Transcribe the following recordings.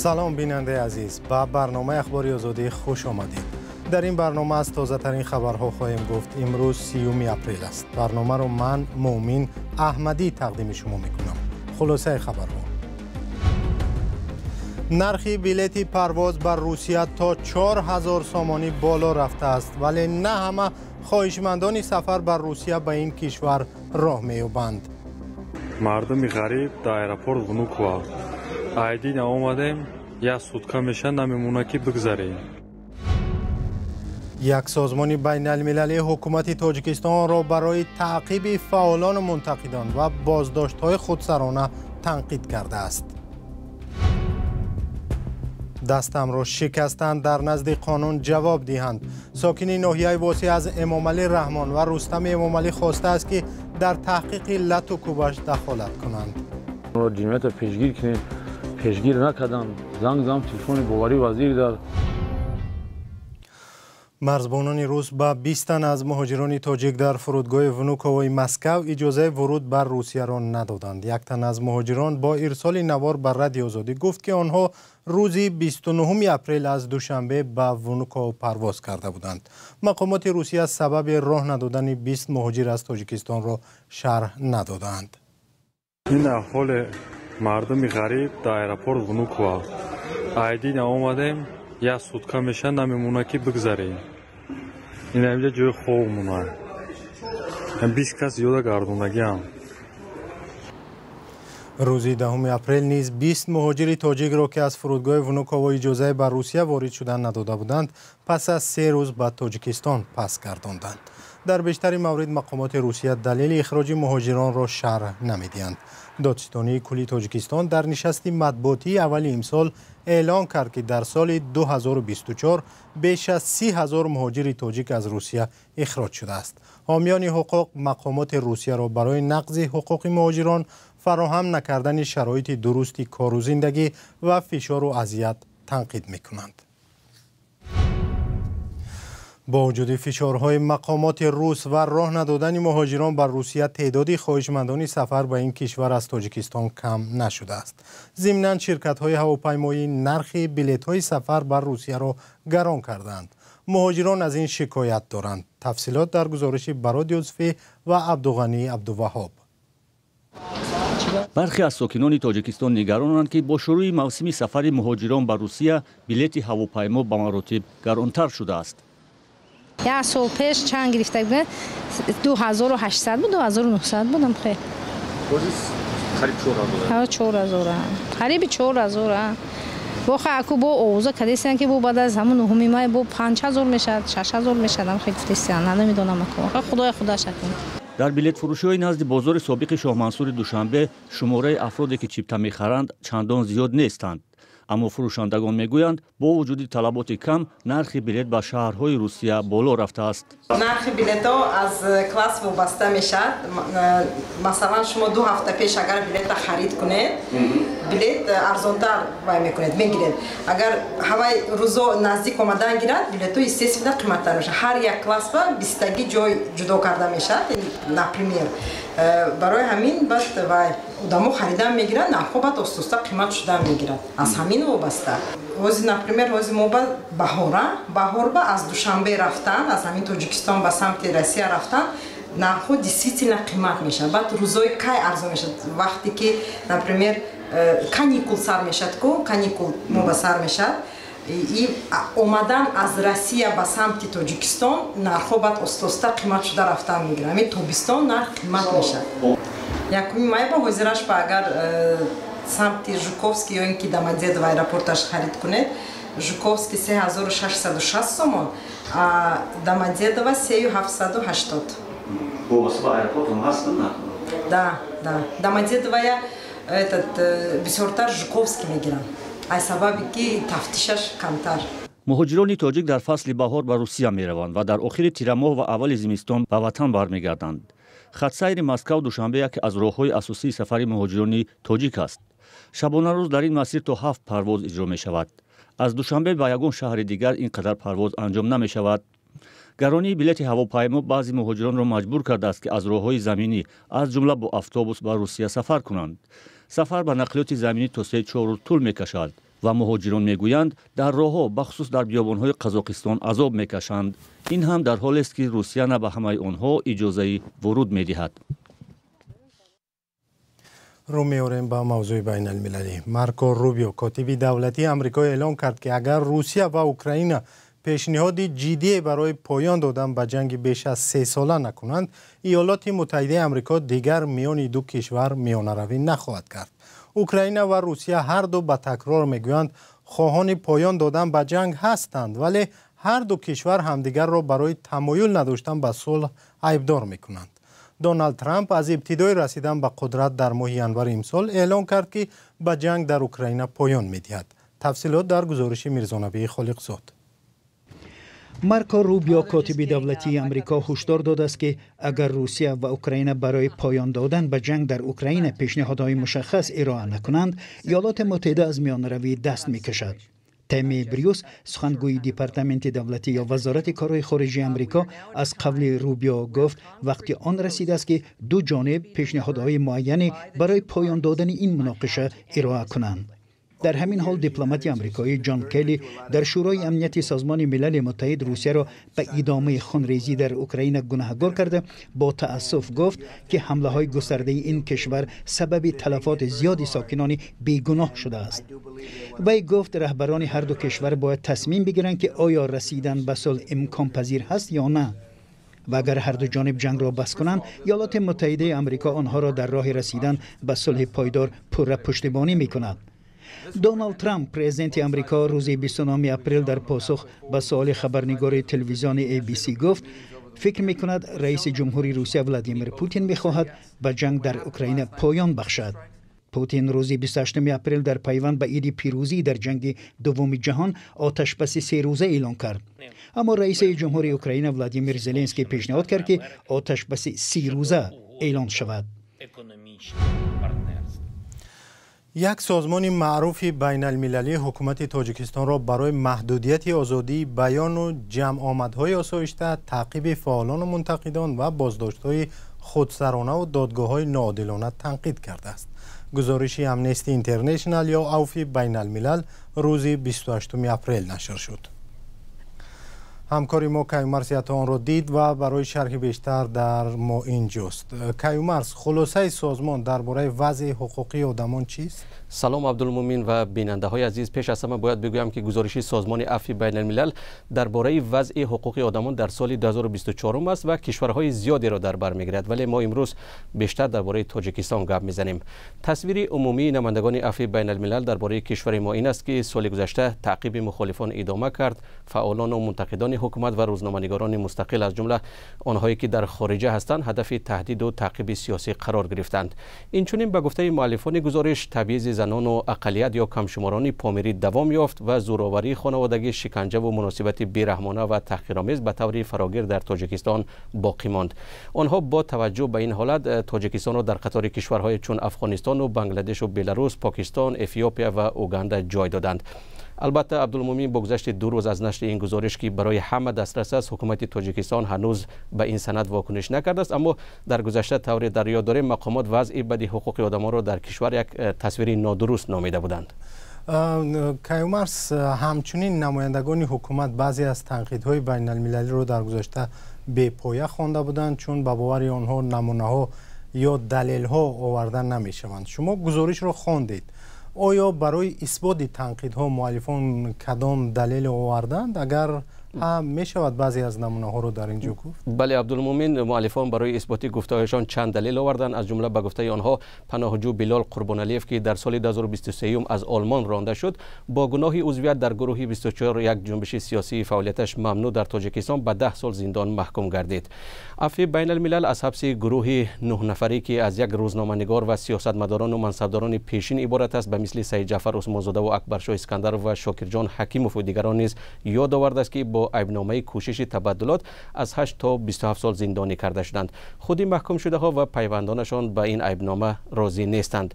Салом, бинандаи азиз, ба барномаи Ахбори Озодӣ хуш омадед. Дар ин барнома аз тозатарин хабарҳо хоҳем гуфт. Имрӯз 30 апрел аст. Барномаро ман, Муъмин Аҳмадӣ, тақдими шумо мекунам. Хулосаи хабарҳо: нархи билети парвоз ба Русия то 4000 сомонӣ боло рафтааст, вале на ҳама хоҳишмандони сафар ба Русия ба ин кишвар роҳ меёбанд. Мардуми ғариб дар аэропорт Внуково айди наомадем, як сутка меша, намемона, ки бигзарем. Як созмони байналмилалӣ ҳукумати Тоҷикистонро барои таъқиби фаъолону мунтақидон ва боздоштҳои худсарона танқид кардааст. Дастамро шикастанд, дар назди қонун ҷавоб диҳанд. Сокини ноҳияи Восеъ аз Эмомалӣ Раҳмон ва Рустами Эмомалӣ хостааст, ки дар таҳқиқи лату кӯбаш дахолат кунанд. Ҷиноята пешгир кунем, пешгир накардам. Занг зам телефони боварӣ вазир дар Марзбонони рус ба 20 тан аз муҳоҷирони тоҷик дар фурудгоҳи Внуковои Москав иҷозаи вуруд ба Русияро надоданд. Як тан аз муҳоҷирон бо ирсоли навор ба Радиои Озодӣ гуфт, ки онҳо рӯзи 29 апрел аз Душанбе ба Внуково парвоз карда буданд. Мақомоти Русия сабаби роҳ надодани 20 муҳоҷир аз Тоҷикистонро шарҳ надодаанд. Ин аҳволи мардуми ғариб дар аэропорт Внуково айди наомадем, як сутка меша, намемона, ки бигзарем. Ин инҷа ҷои хоб мона, 20 кас зиёда гардондагиам. Рӯзи 10 апрел низ 20 муҳоҷири тоҷикро, ки аз фурудгоҳи Внуково иҷозаи ба Русия ворид шудан надода буданд, пас аз 3 рӯз ба Тоҷикистон пас гардонданд. Дар бештари маврид мақомоти Русия далели ихроҷи муҳоҷиронро шарҳ намедиҳанд. Додситонии кулли Тоҷикистон дар нишасти матбуотии аввали имсол эълон кард, ки дар соли 2024 беш аз 30 000 муҳоҷири тоҷик аз Русия ихроҷ шудааст. Ҳомиёни ҳуқуқ мақомоти Русияро барои нақзи ҳуқуқи муҳоҷирон, фароҳам накардани шароити дурусти кору зиндагӣ ва фишору азият танқид мекунанд. Бо вуҷуди фишорҳои мақомоти рус ва роҳ надодани муҳоҷирон ба Русия, теъдоди хоҳишмандони сафар ба ин кишвар аз Тоҷикистон кам нашудааст. Зимнан, ширкатҳои ҳавопаймоӣ нархи билетҳои сафар ба Русияро гарон кардаанд. Муҳоҷирон аз ин шикоят доранд. Тафсилот дар гузориши Барод Юсуфӣ ва Абдуғанӣ Абдуваҳҳоб. Бархе аз сокинони Тоҷикистон нигаронанд, ки бо шурӯи мавсими сафари муҳоҷирон ба Русия билети ҳавопаймо ба маротиб гаронтар шудааст. Як сол пеш чанд гирифта будем? 2800 буд, 2900 будам, хел. 4000, қариби 4000. Бо хаку бо овоза кадесиян, ки бо баъд аз ҳамун 9 май бо 5000 мешавад, 6000 мешавад. Ам хел гуфтесиян, намедонам, ако худоя худаш акун. Дар билетфурӯшиҳои назди бозори собиқи Шоҳмансури Душанбе шумораи афроде, ки чипта мехаранд, чандон зиёд нестанд. Аммо фурӯшандагон мегӯянд, бо вуҷуди талаботи кам нархи билет ба шаҳрҳои Русия боло рафтааст. Нархи билетҳо аз класс вобаста мешавад. Масалан, шумо 2 ҳафта пеш агар билета харид кунед, билет арзонтар вай мекунед, мегиред. Агар ҳавай рӯзо наздик омадан гирад, билетҳо, естественно, қиматтар мешавад. Ҳар як класс ба бистаги ҷой ҷудо карда мешавад, например. Барои ҳамин баъд вай одамо харидан мегиранд, нархҳо баъд оста-оста қимат шудан мегирад, аз ҳамин вобаста. Ҳозир, например, ҳозир мо ба баҳора, баҳор ба аз Душанбе рафтан, аз ҳамин Тоҷикистон ба самти Россия рафтан, нархҳо действительно қимат мешавад. Баъд рӯзои кай арзон мешавад? Вақте ки, например, каникул сар мешавад ку, каникул мо ба сар мешавад и омадан аз Россия ба самти Тоҷикистон, нархҳо баъд оста-оста қимат шуда рафтан мегирад. Ҳамин тобистон нарх қимат мешавад. 1 май ба ҳозираш ба агар самти Жуковский ё ин ки Домодедово аэропорташ харид кунед, Жуковский 3660 сомон, а Домодедово 3780. Да, Домодедовая этот бисёртар Жуковский мегиранд, аз сабаби ки тафтишаш камтар. Муҳоҷирони тоҷик дар фасли баҳор ба Русия мераванд ва дар охири тирамоҳ ва аввали зимистон ба ватан бармегарданд. Хатсайри Москав Душанбе яке аз роҳҳои асосии сафари муҳоҷирони тоҷик аст. Шабонарӯз дар ин масир то ҳафт парвоз иҷро мешавад. Аз Душанбе ба ягон шаҳри дигар ин қадар парвоз анҷом намешавад. Гаронии билети ҳавопаймо баъзе муҳоҷиронро маҷбур кардааст, ки аз роҳҳои заминӣ, аз ҷумла бо автобус, ба Русия сафар кунанд. Сафар ба нақлиёти заминӣ то 3-4 рӯз тӯл мекашад. Ва муҳоҷирон мегӯянд, дар роҳҳо, бахусус дар биёбонҳои Қазоқистон азоб мекашанд. Ин ҳам дар ҳолест, ки Русия на ба ҳамаи онҳо иҷозаи вуруд медиҳад. Рӯ меорем ба мавзӯи байналмилалӣ. Марко Рубио, котиби давлатии Амрико, эълон кард, ки агар Русия ва Украина пешниҳоди ҷиддие барои поён додан ба ҷанги беш аз 3 сола накунанд, Иёлоти Муттаҳидаи Амрико дигар миёни ду кишвар миёнаравӣ нахоҳад кард. Украина ва Русия ҳарду ба такрор мегӯянд, хоҳони поён додан ба ҷанг ҳастанд, вале ҳар ду кишвар ҳамдигарро барои тамоюл надоштан ба сулҳ айбдор мекунанд. Доналд Трамп аз ибтидои расидан ба қудрат дар моҳи январи имсол эълон кард, ки ба ҷанг дар Украина поён медиҳад. Тафсилот дар гузориши Мирзонабии Холиқзод. Марко Рубио, котиби давлатии Амрико, ҳушдор додааст, ки агар Русия ва Украина барои поён додан ба ҷанг дар Украина пешниҳодҳои мушаххас ироа накунанд, Иёлоти Муттаҳида аз миёнаравӣ даст мекашад. Тэмми Брюс, сухангӯи Департаменти давлатӣ ё Вазорати корҳои хориҷии Амрико, аз қавли Рубио гуфт, вақти он расидааст, ки ду ҷониб пешниҳодҳои муайяне барои поён додани ин муноқиша ироа кунанд. Дар ҳамин ҳол дипломати амрикоӣ Ҷон Келли дар Шӯрои Амнияти Созмони Милали Муттаҳид Русияро ба идомаи хунрезӣ дар Украина гунаҳгор карда, бо таассуф гуфт, ки ҳамлаҳои густардаи ин кишвар сабаби талафоти зиёди сокинони бегуноҳ шудааст. Вай гуфт, раҳбарони ҳарду кишвар бояд тасмим бигиранд, ки оё расидан ба сулҳ имконпазир ҳаст ё на, ва агар ҳарду ҷониб ҷангро бас кунанд, Иёлоти Муттаҳидаи Амрико онҳоро дар роҳи расидан ба сулҳи пойдор пурра пуштибонӣ мекунад. Доналд Трамп, президенти Амрико, рӯзи 29 апрел дар посух ба суоли хабарнигори телевизиони ABC гуфт, фикр мекунад, раиси ҷумҳури Русия Владимир Путин мехоҳад ба ҷанг дар Украина поён бахшад. Путин рӯзи 28 апрел дар пайванд ба иди пирӯзӣ дар ҷанги дуввуми ҷаҳон оташбаси 3 рӯза эълон кард, аммо раиси ҷумҳури Украина Владимир Зеленский пешниҳод кард, ки оташбаси 30 рӯза эълон шавад. Як созмони маъруфи байналмилалӣ ҳукумати Тоҷикистонро барои маҳдудияти озодии баёну ҷамъомадҳои осоишта, таъқиби фаъолону мунтақидон ва боздоштҳои худсаронаву додгоҳҳои ноодилона танқид кардааст. Гузориши Амнести Интернешнал ё Авфи байналмилал рӯзи 28 апрел нашр шуд. Ҳамкори мо Каюмарс Ято онро дид ва барои шарҳи бештар дар мо инҷост. Каюмарс, хулосаи созмон дар бораи вазъи ҳуқуқии одамон чист? Салом, Абдулмумин ва бинандаҳои азиз. Пеш аз ҳама бояд бигӯям, ки гузориши созмони Афви байналмилал дар бораи вазъи ҳуқуқи одамон дар соли 2024 аст ва кишварҳои зиёдеро дар бар мегирад, вале мо имрӯз бештар дар бораи Тоҷикистон гап мезанем. Тасвири умумии намояндагони Афви байналмилал дар бораи кишвари мо ин аст, ки соли гузашта таъқиби мухолифон идома кард. Фаъолону мунтақидони ҳукумат ва рӯзноманигорони мустақил, аз ҷумла онҳое ки дар хориҷа ҳастанд, ҳадафи таҳдиду таъқиби сиёсӣ қарор гирифтанд. Инчунин, ба гуфтаи муаллифони гузориш, табъизи занону ақаллият ё камшуморони помирӣ давом ёфт ва зӯроварии хонаводагӣ, шиканҷаву муносибати бераҳмона ва таҳқиромез ба таври фарогир дар Тоҷикистон боқӣ монд. Онҳо бо таваҷҷӯҳ ба ин ҳолат Тоҷикистонро дар қатори кишварҳое чун Афғонистону Бангладешу Беларус, Покистон, Эфиопия ва Уганда ҷой доданд. Албатта, Абдулмумин, бо гузашти 2 рӯз аз нашри ин гузориш, ки барои ҳама дастрас аст, ҳукумати Тоҷикистон ҳанӯз ба ин санад вокуниш накардааст. Аммо дар гузашта, тавре дар ёд дорем, мақомот вазъи бади ҳуқуқи одамонро дар кишвар як тасвири нодуруст номида буданд. Каюмарс, ҳамчунин намояндагони ҳукумат баъзе аз танқидҳои байналмилалиро дар гузашта бепоя хонда буданд, чун ба бовари онҳо намунаҳо ё далелҳо оварда намешаванд. Шумо гузоришро хондед. Оё барои исботи танқидҳо муаллифон кадом далел оварданд? Агар ҳа, мешавад баъзе аз намунаҳоро дар ин ҷо гуфт? Бале, Абдулмумин, муаллифон барои исботи гуфтаҳояшон чанд далел оварданд. Аз ҷумла, ба гуфтаи онҳо, паноҳҷӯ Билол Қурбоналиев, ки дар соли 2023 аз Олмон ронда шуд, бо гуноҳи узвият дар гурӯҳи 24, як ҷунбиши сиёсии фаъолияташ мамнӯъ дар Тоҷикистон, ба 10 сол зиндон маҳкум гардид. Афви байналмилал аз ҳабси гурӯҳи нӯҳнафарӣ, ки аз як рӯзноманигор ва сиёсатмадорону мансабдорони пешин иборат аст, ба мисли Саидҷафар Усмонзодаву Акбаршоҳ Искандаров ва Шокирҷон Ҳакимову дигарон низ ёд овардааст, ки бо айбномаи кӯшиши табаддулот аз 8 то 27 сол зиндонӣ карда шуданд. Худи маҳкумшудаҳо ва пайвандонашон ба ин айбнома розӣ нестанд.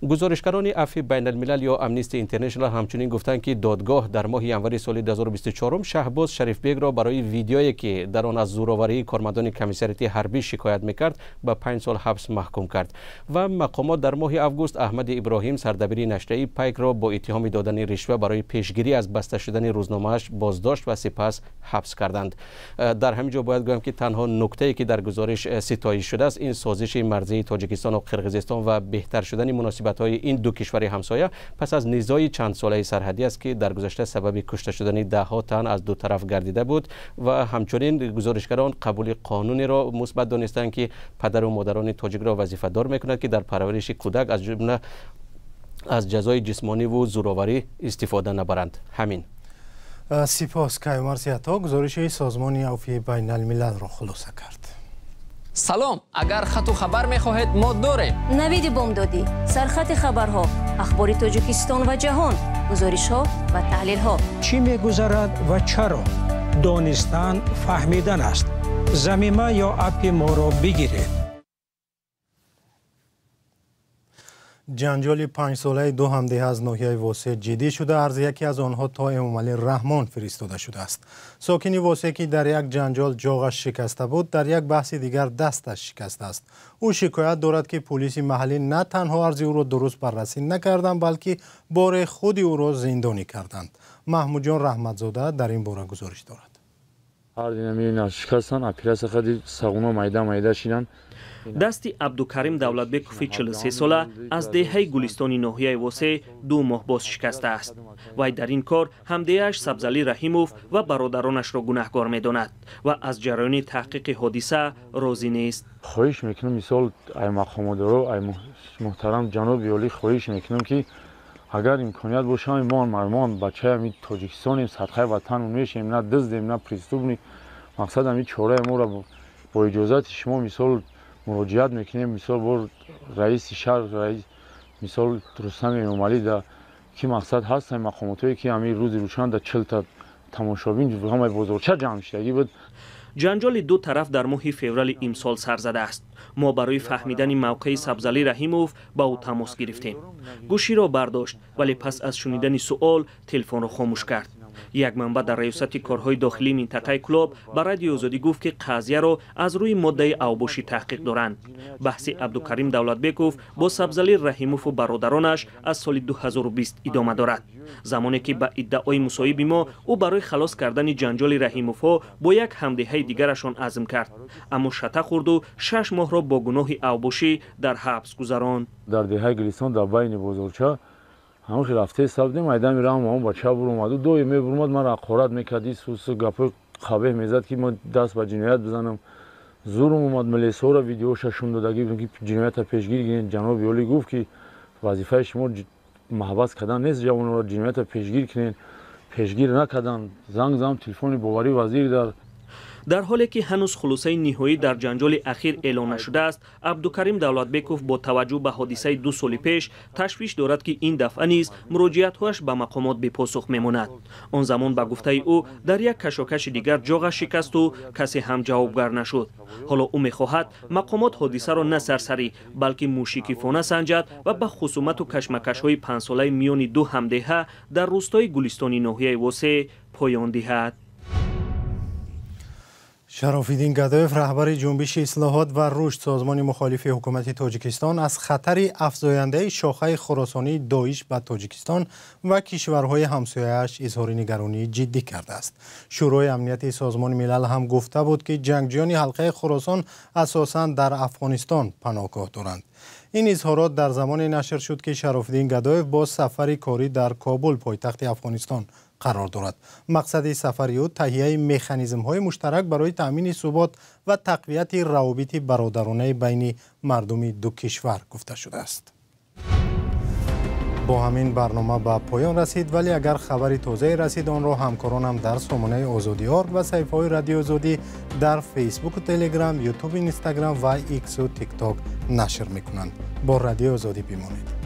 Гузоришгарони Афви Байналмилал ё Амнисти Интернешнал ҳамчунин гуфтанд, ки додгоҳ дар моҳи январи соли 2024 Шаҳбоз Шарифбегро барои видеое, ки дар он аз зӯроварии кормандони комиссариати ҳарбӣ шикоят мекард, ба 5 сол ҳабс маҳкум кард. Ва мақомот дар моҳи август Аҳмади Иброҳим, сардабири нашрияи Пайкро, бо иттиҳоми додани ришва барои пешгирӣ аз баста шудани рӯзномааш боздошт ва сипас ҳабс карданд. Дар ҳамин ҷо бояд гӯям, ки танҳо нуктае, ки дар гузориш ситоиш шудааст, ин созиши марзии Тоҷикистону Қирғизистон ва беҳтар шудани муносибатҳои ин ду кишвари ҳамсоя пас аз низои чандсолаи сарҳадӣ аст, ки дар гузашта сабаби кушта шудани даҳҳо тан аз ду тараф гардида буд. Ва ҳамчунин гузоришгарон қабули қонунеро мусбат донистанд, ки падару модарони тоҷикро вазифадор мекунад, ки дар парвариши кӯдак, аз ҷумла аз ҷазои ҷисмониву зӯроварӣ, истифода набаранд. Ҳамин. Сипос. Каюмарс Ято гузориши Созмони Афви Байналмилалро хулоса кард. Салом, агар хату хабар мехоҳед, мо дорем. Навиди бомдодӣ, сархати хабарҳо, ахбори Тоҷикистон ва ҷаҳон, гузоришҳо ва таҳлилҳо. Чӣ мегузарад ва чаро? Донистан фаҳмидан аст. Замима ё аппи моро бигиред. Ҷанҷоли панҷсолаи ду ҳамдеҳа аз ноҳияи Восе ҷиддӣ шуда, арзи яке аз онҳо то Эмомалӣ Раҳмон фиристода шудааст. Сокини Восе, ки дар як ҷанҷол ҷоғаш шикаста буд, дар як баҳси дигар дасташ шикастааст. Ӯ шикоят дорад, ки пулиси маҳаллӣ на танҳо арзи ӯро дуруст баррасӣ накарданд, балки боре худи ӯро зиндонӣ карданд. Маҳмудҷон Раҳматзода дар ин бора гузориш дорад. Шикастан, оператсия хади, сағуно майда майда шидан. Дасти Абдукарим Давлатбекови 43сола аз деҳаи Гулистони ноҳияи Восе 2 моҳ боз шикастааст. Вай дар ин кор ҳамдеҳааш Сабзалӣ Раҳимов ва бародаронашро гунаҳкор медонад ва аз ҷараёни таҳқиқи ҳодиса розӣ нест. Хоҳиш мекунам, мисол, ай мақомодоро, ай муҳтарам ҷаноби олӣ, хоҳиш мекунам, ки агар имконият бошад, мо бачаи ҳамин Тоҷикистонем, садқаи ватанмон мешем, на дуздем, на преступник. Мақсад, ҳамин чораи моро бо иҷозати шумо, мисол, муроҷиат мекунем, мисол, бо раиси шаҳр, раис, мисол, Рустам Эмомалӣ, да ки мақсад ҳастанд мақомотое, ки ҳамин рӯзи рӯшан да 40та тамошобин ҳамаи бозорча ҷамъ шудагӣ буд. Ҷанҷоли ду тараф дар моҳи феврали имсол сар задааст. Мо барои фаҳмидани мавқеи Сабзалӣ Раҳимов ба ӯ тамос гирифтем. Гӯширо бардошт, вале пас аз шунидани суол телефонро хомӯш кард. Як манбаъ дар раёсати корҳои дохилии минтақаи Кӯлоб ба Радиои Озодӣ гуфт, ки қазияро аз рӯи моддаи авбошӣ таҳқиқ доранд. Баҳси Абдукарим Давлатбеков бо Сабзалӣ Раҳимову бародаронаш аз соли 2020 идома дорад, замоне ки ба иддаои мусоҳиби мо ӯ барои халос кардани ҷанҷоли Раҳимовҳо бо як ҳамдеҳаи дигарашон азм кард, аммо шата хӯрду 6 моҳро бо гуноҳи авбошӣ дар ҳабс гузаронд. Дар деҳаи Гулистон, дар байни бозорча, ҳамон хел рафтаи сабдем, айдами раҳм ҳамон бача буромаду дои мебуромад, маро ҳақорат мекард, исусу гапҳои қабеҳ мезад, ки ман даст ба ҷиноят бизанам. Зурум омад, милисҳоро видеоша шун додагӣ будем, ки ҷиноята пешгирӣ кунед. Ҷаноби олӣ гуфт, ки вазифаи шумо маҳбас кардан нест ҷавонро, ҷиноята пешгир кунед. Пешгир накарданд. Занг задам телефони боварӣ вазир дар ҳоле ки ҳанӯз хулосаи ниҳоӣ дар ҷанҷоли ахир эълон нашудааст, Абдукарим Давлатбеков бо таваҷҷӯҳ ба ҳодисаи 2 соли пеш ташвиш дорад, ки ин дафъа низ муроҷиатҳояш ба мақомот бепосух мемонад. Он замон, ба гуфтаи ӯ, дар як кашокаши дигар ҷоғаш шикасту касе ҳам ҷавобгар нашуд. Ҳоло ӯ мехоҳад мақомот ҳодисаро на сарсарӣ, балки мушикифона санҷад ва ба хусумату кашмакашҳои панҷсолаи миёни ду ҳамдеҳа дар рӯстои Гулистони ноҳияи Восе поён диҳад. Шарофиддин Гадоев, раҳбари ҷунбиши ислоҳот ва рушд, созмони мухолифи ҳукумати Тоҷикистон, аз хатари афзояндаи шохаи хуросонии Доиш ба Тоҷикистон ва кишварҳои ҳамсояаш изҳори нигаронии ҷиддӣ кардааст. Шӯрои амнияти Созмони Милал ҳам гуфта буд, ки ҷангҷиёни ҳалқаи Хуросон асосан дар Афғонистон паноҳгоҳ доранд. Ин изҳорот дар замоне нашр шуд, ки Шарофиддин Гадоев бо сафари корӣ дар Кобул, пойтахти Афғонистон, қарор дорад. Мақсади сафари ӯ таҳияи механизмҳои муштарак барои таъмини субот ва тақвияти равобити бародаронаи байни мардуми ду кишвар гуфта шудааст. Бо ҳамин барнома ба поён расид, вале агар хабари тозае расид, онро ҳамкоронам дар сомонаи Озодӣ орг ва саҳифаҳои Радиои Озодӣ дар Фейсбуку Телеграм, Ютуб, Инстаграм ва Иксу Тикток нашр мекунанд. Бо Радиои Озодӣ бимонед.